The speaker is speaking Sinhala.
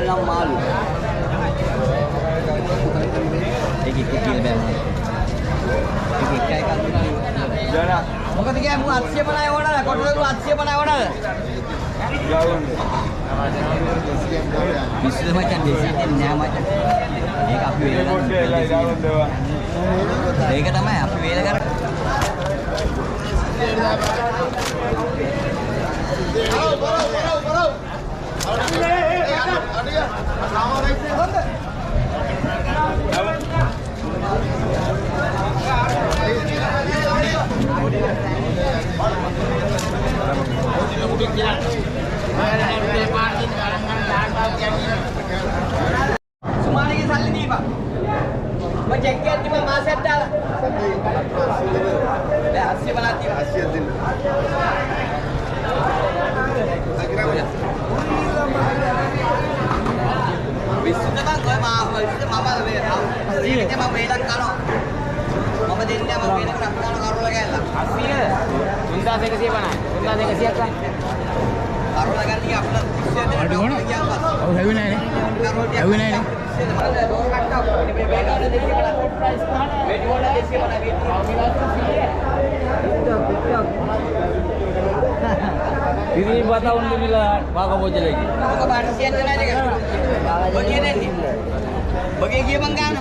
මල් නම් මාළු. ඒක එක කියලා බෑ මම. ඒක එක එකක් දුන්නා. මොකද කියන්නේ මු 850 ඕනද? කොටලු 850 ඕනද? විශ්ල මචං දෙසිය දෙන්නේ නෑ මචං. ඒක අපි වේල ගන්න. ඒක තමයි අපි වේල කර. සුමානගේ සල්ලි දීපන්. මම චෙක් එකක් දීපන් මාසයක් දාලා. දැන් 750 දීපන්. 80 දෙන්න. විශ්ුද බං ඔය මා විශ්ුද මම මේ ඒකේ මම වේලක් කනවා. මම දෙන්නේ මම වේලකට අපි කන කරවල ගෑල්ලා. 80 3150 3100ක් ගන්න. කරවල ගන්න ගියා අපිට 20 දෙනෙක් ගියා පස්සේ. ඔව් හැවි නෑනේ. හැවි නෑනේ. Ini batahun bila baga boje lagi. ඔක පාට 100 දෙනයි දෙක. බගිය දෙන්නේ. බගිය ගිය බං ගන්න.